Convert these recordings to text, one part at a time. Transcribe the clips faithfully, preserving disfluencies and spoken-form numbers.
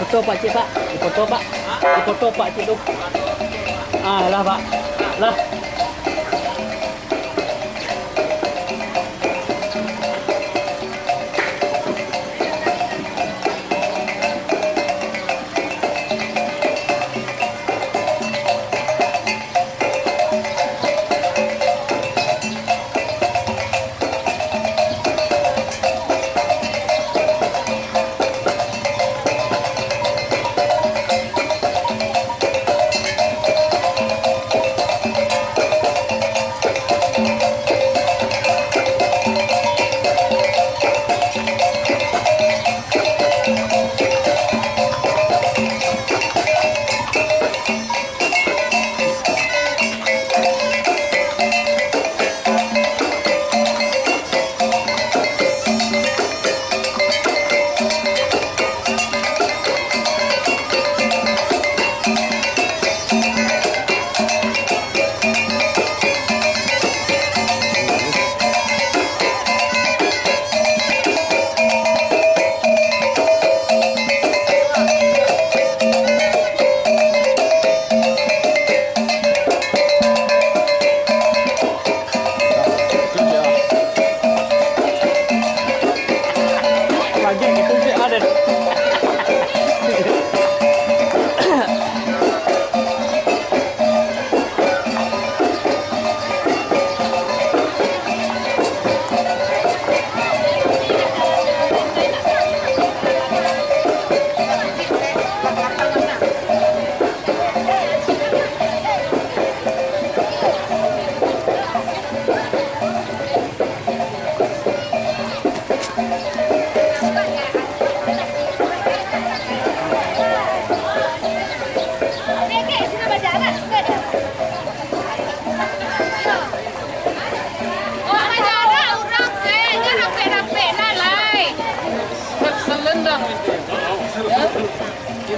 Foto Pak Cik, Pak. Di foto, Pak. Di foto Pak Cik tu. Ah, lah, Pak. Lah.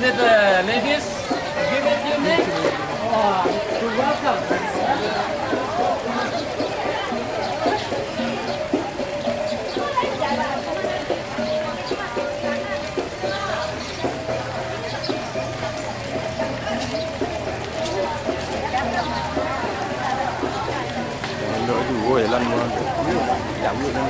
Ini the ladies. Give it your name. Wah, you're welcome. Elok juo jalan luar tu. Jauah tu.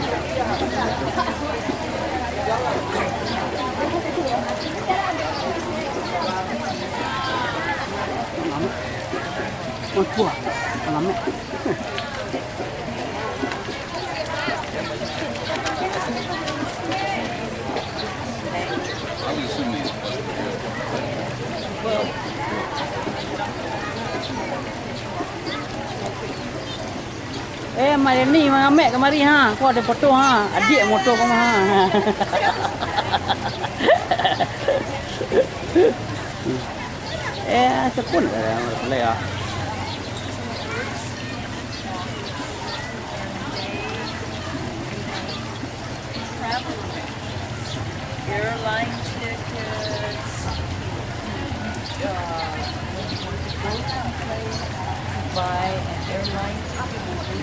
Eh, Mak Leni mangamek kamari, ha. Ko ado foto, ha. Adiak moto ko mah, ha. Eh, sepun, eh, boleh, ya. Travel, airline tickets, uh, when you want to go to a place, buy an airline ticket.